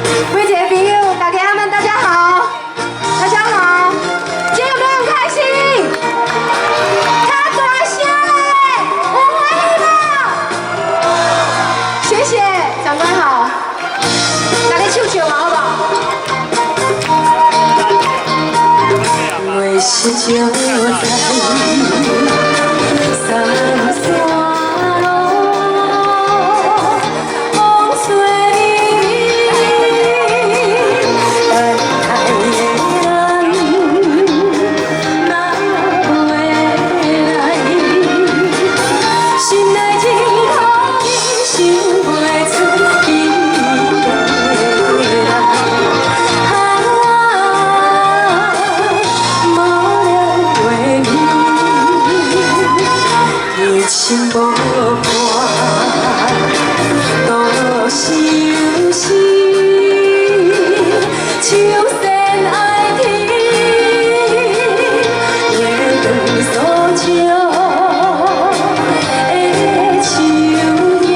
每一個朋友，大家們，大家好，大家好，今天有沒有很開心？較大聲咧，有歡喜無？謝謝長官好，大家唱唱嘛，好不好？袂是石在三山路，風吹等待的人若袂來，心內真可惜，想袂出伊會來。啊，無了畫面，一心無伴，獨相思，手線愛天，月光所照的樹影，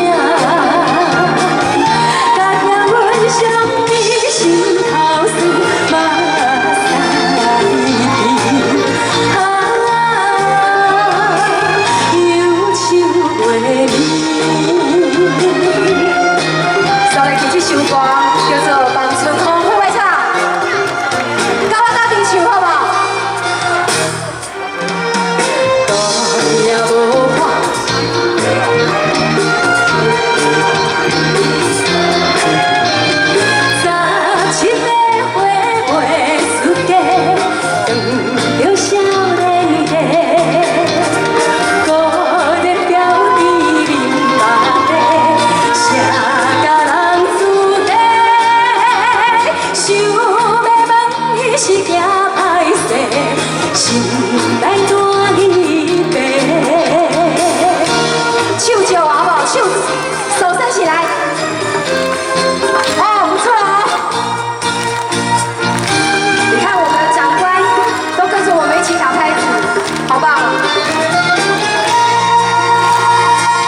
甲聽阮相依心頭酸，目屎甜。啊，憂愁畫面。再來聽這首歌，叫做《望春風》，會不會唱？佮我鬥陣唱好無？大也無破。17个花袂出嫁，當著少年家，孤單迢伫面目地，寫甲人自低。想欲問伊是驚歹勢，心內大伊白。唱笑好不好？唱，手伸起來。哦，不錯哦。你看我們的長官都跟着我們一起打拍子，好棒！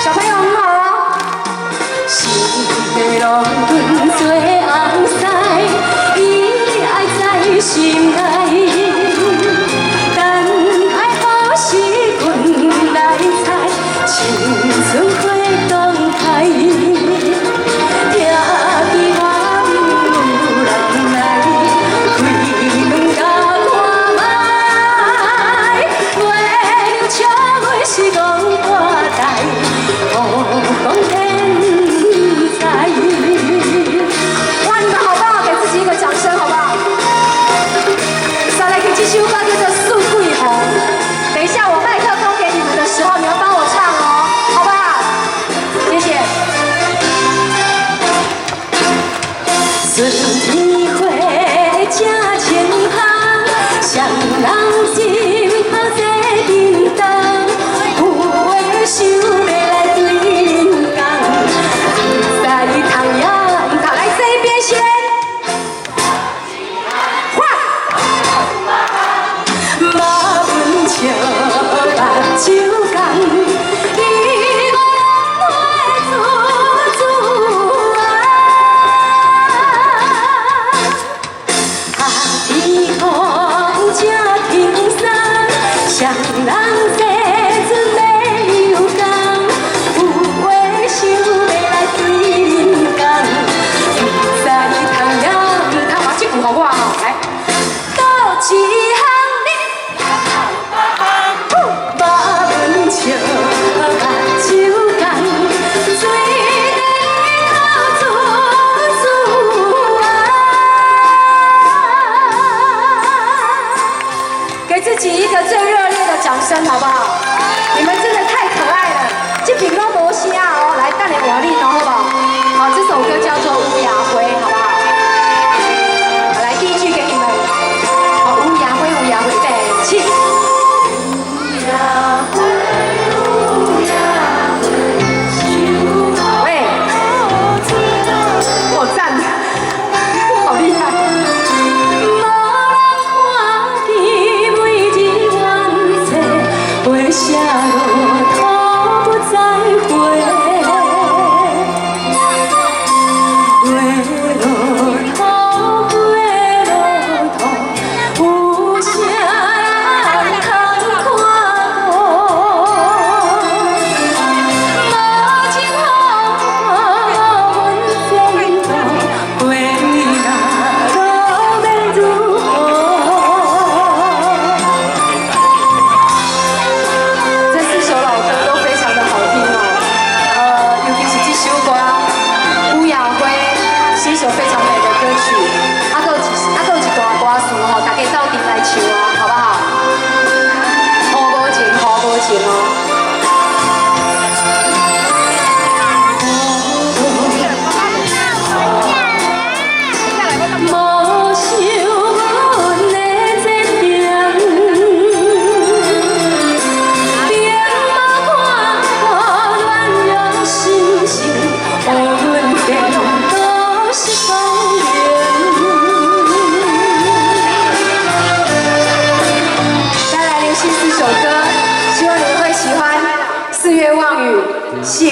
小朋友很好哦。是個郎君做翁婿，伊愛在心內，等待好時陣來採，青春花當開。聽見外面有人來，開門共看覓，月亮笑阮是戇大代，烏講天才。哇，你們好棒，給自己一個掌聲，好不好？再來聽這首歌叫做《四季紅》。等一下我麥克風給你們的時候，你們幫我唱哦，好不好？謝謝。春天花正清香，誰人心香這叮當？有話想欲來對恁講，毋知通也毋通。來這邊先，換。目阮笑，目睭共，伊我會做主啊。夏天風正輕鬆，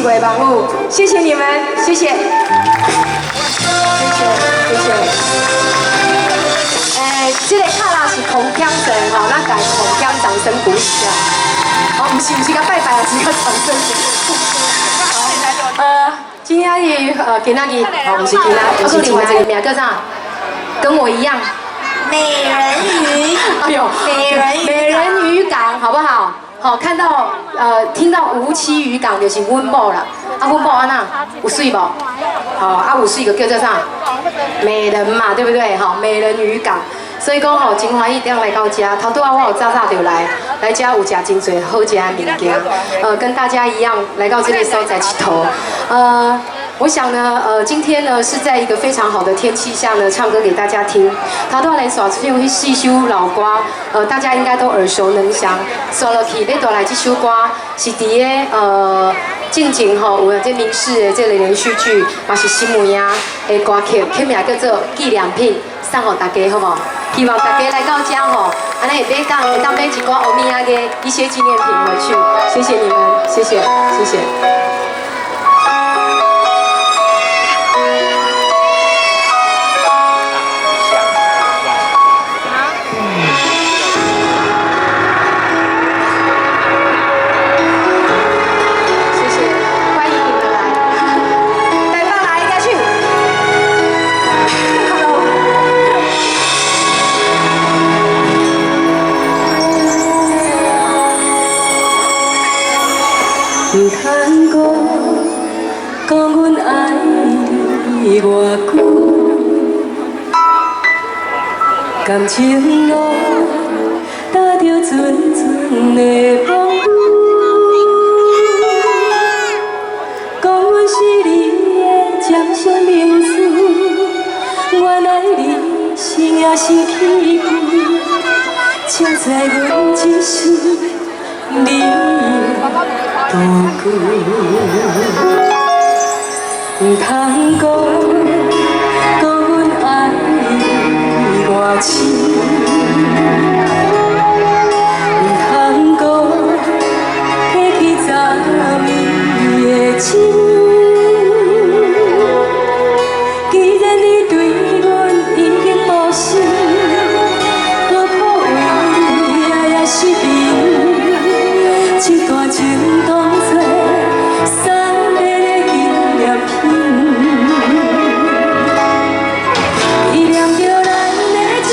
月網友，謝謝你們，謝謝，謝謝，謝謝。欸，這个卡拉是空腔的吼，咱共空腔掌聲鼓勵一下。哦，毋是毋是共拜拜啊，是共掌聲。今天今仔日，哦，毋是今仔，毋是另外一个名叫啥？跟我一樣。美人魚。哎呦，美人魚。美人魚港，好不好？好，看到聽到梧棲漁港就是阮某啦。啊，阮某按怎？有媠無？好，啊有媠就叫做啥？美人嘛，對不對？好，美人魚港。所以講吼，真歡喜當來到遮。頭拄仔我有早早就來，來遮有食真濟好食的物件。跟大家一樣來到這個所在𨑨迌。我想呢，今天呢是在一個非常好的天氣下呢，唱歌給大家聽。頭拄仔連續唱彼四首老歌，大家應該都耳熟能詳。紲落去欲帶來這首歌是佇个進前吼有這民視的這个連續劇，嘛是新聞啊的歌曲，曲名叫做《紀念品》，送予大家好無？希望大家來到遮吼，按呢會買講會當買一寡歐米亞的一些紀念品回去。謝謝你們，謝謝，謝謝。謝謝，歡迎你們來。來，放來一個去。Hello。毋通講，講阮愛你偌久，感情路踏著陣陣的風雨，講阮是你的掌上明珠，原來你是也是棄舊，才知阮一生你獨久。毋通講，講阮愛你偌深，毋通講，提起昨暝的情。既然你對阮已經無心，何苦為夜夜失眠？這段情當作送你的紀念品，紀念著咱的這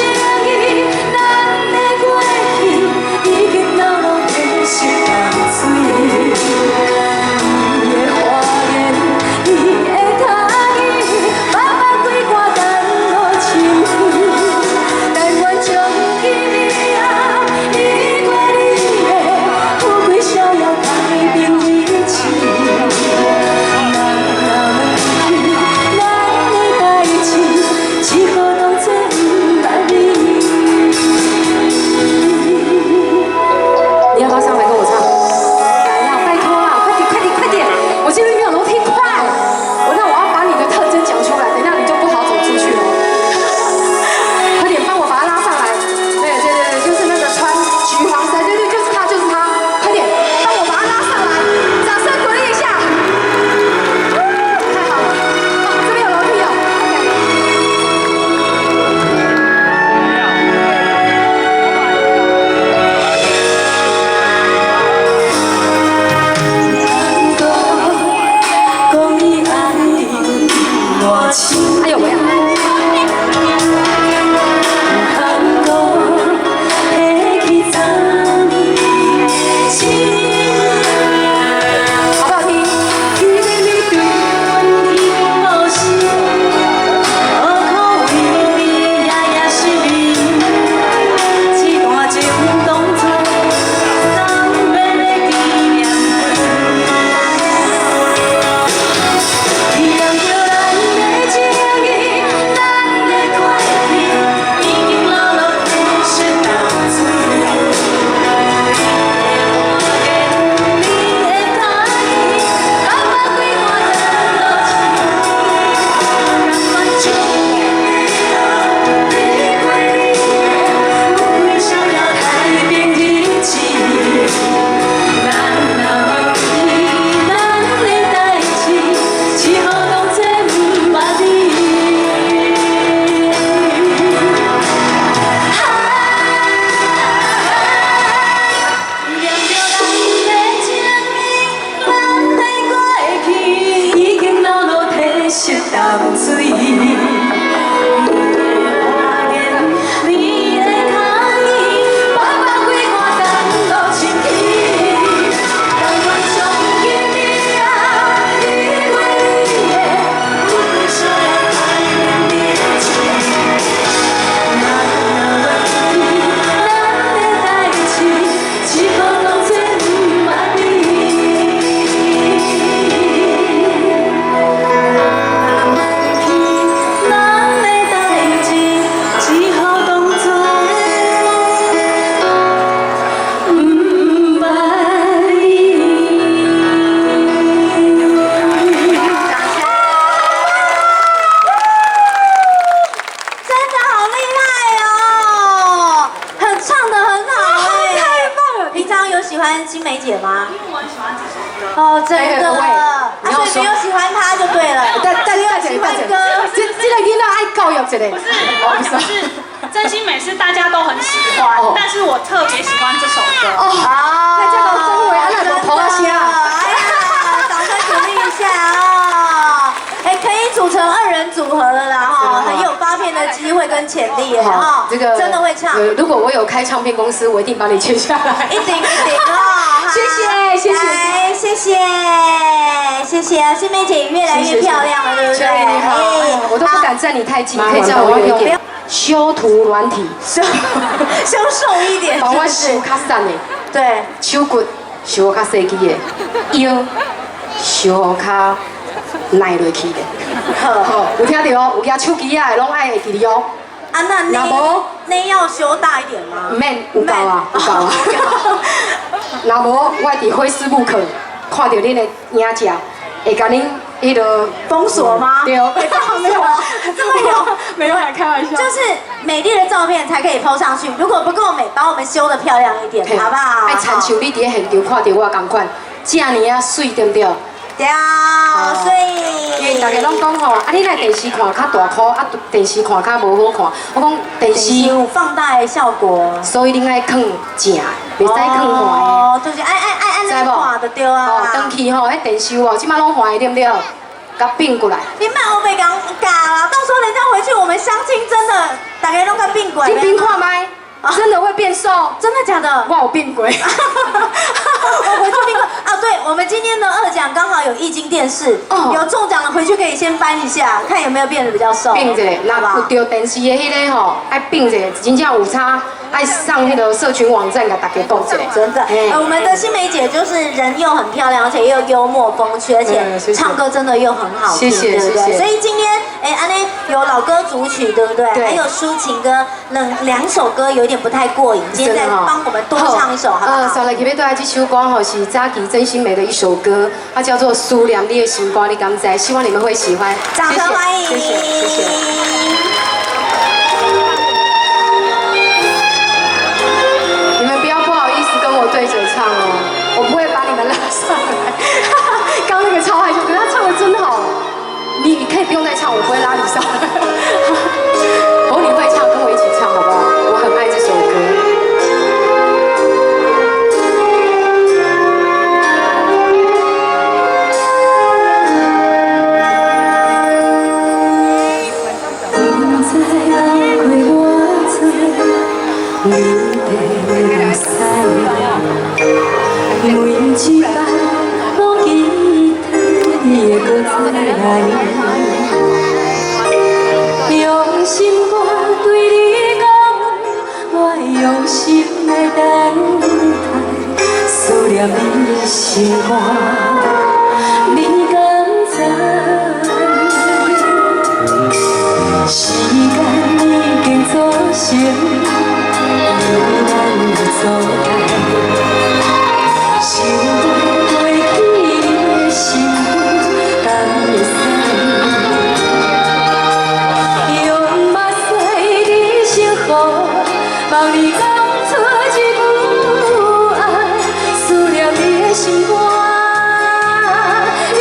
新梅姐嗎？因為我很喜歡這首歌。哦，真的，喂啊，所以沒有喜歡她就對了。等等只有等喜歡歌。這個囡仔愛教育一下。不是，我講的是真心美是大家都很喜歡，哦但是我特別喜歡這首歌。哦，哦，那這個講話，啊，那就抱仔聲。哎呀，掌聲鼓勵一下啊！哎，可以組成二人組合了啦，哈，很有發片的機會跟潛力耶，哈，這個真的會唱，如果我有開唱片公司，我一定把你簽下來。一定一定哦，謝謝謝謝，來，謝謝謝謝，新梅姐越來越漂亮了，對不對？你好，我都不敢站你太近，可以站我遠一點。修圖軟體，修修瘦一點，幫我修較瘦的，對，手骨修較細緻的，腰修較耐落去的。好，有聽到哦？有舉手機仔的攏愛會記得哦。啊，那內內要修大一點嗎？毋免，有夠啊，有夠啊。若無，我佇 Facebook 看到恁的影照，會共恁彼個封鎖嗎？對，沒有，這麼有，沒有，開玩笑。就是美麗的照片才可以 PO 上去，如果不夠美，把我們修得漂亮一點，好不好？愛親像你佇現場看到我仝款，這爾仔媠，對毋對？對啊，所以因為大家攏講吼，啊你來電視看較大箍，啊電視看較無好看。我講電視有放大的效果，所以恁愛囥正的，袂使囥橫的。哦，就是愛愛愛按呢看就對啊。哦，轉去吼，彼電視哦，這擺攏橫的對毋對？共變過來。你莫烏白共教啦，到時候人家回去，我們相親真的大家攏共變過來。你變看覓，真的會變瘦？真的假的？我有變過。我回去變過啊！對，我們今天的二獎剛好有液晶電視，有中獎的回去可以先翻一下，看有沒有變得比較瘦。變一下，若有著電視的彼個吼，愛變一下，真正有差，愛上彼個社群網站共大家講一下。真的，我們的新梅姐就是人又很漂亮，而且又幽默風趣，而且唱歌真的又很好聽，謝謝，對不對？所以今天，哎，按呢有老歌組曲，對不對？還有抒情歌，兩首歌有點不太過癮，今天再幫我們多唱一首，好不好？接落去欲帶來這首歌吼，是早期曾心梅的一首歌，它叫做《思念你的心肝》，你敢知？希望你們會喜歡。掌聲歡迎，謝謝，謝謝。你們不要不好意思跟我對嘴唱哦，我不會把你們拉上來。剛那個超害羞，可是他唱得真好。你可以不用再唱，我不會拉你上來。哦，你會唱，跟我一起唱好不好？我很愛這首歌。不知流過偌濟美麗的目屎，每一擺攏記得你會閣再來。用心肝對你講，我用心來等待，思念你的心肝，你敢知？時間已經組成彼咱的阻礙，想袂起你的身軀，敢會使？用目屎連成雨，望你講出一句愛，思念你的心肝，你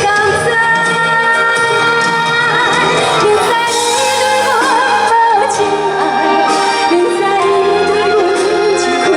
敢知？明知你對我無情愛，明知你對阮一開，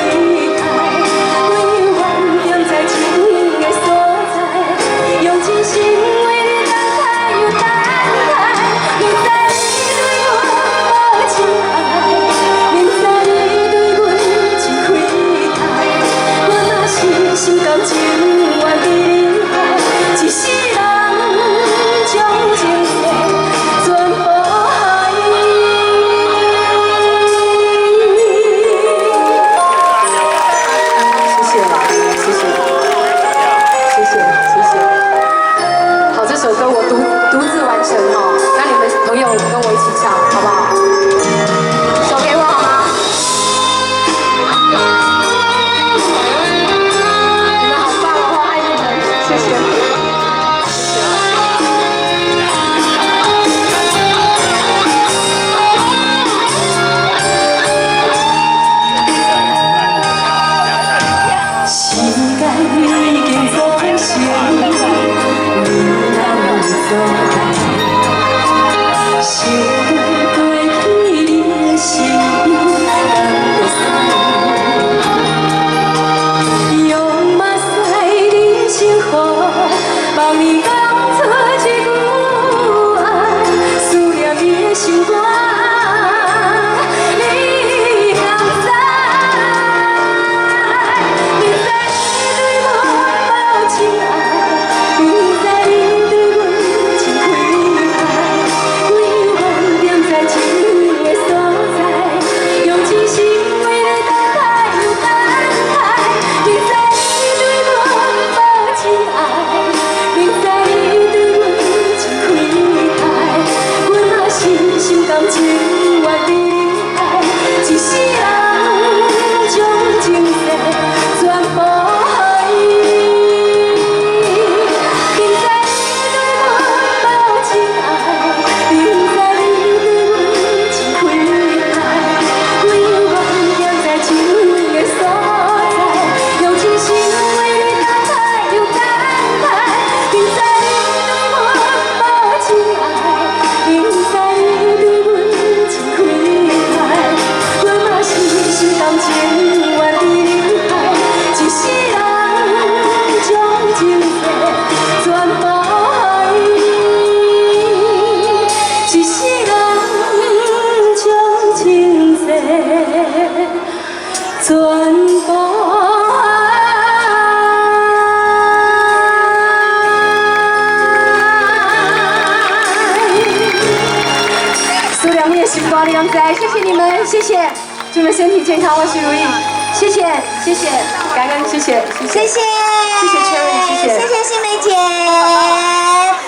感謝，謝謝你們，謝謝，祝你們身體健康，萬事如意，謝謝，謝謝，感恩，謝謝，謝謝，謝謝 Cherry，謝謝。謝謝杏梅姐。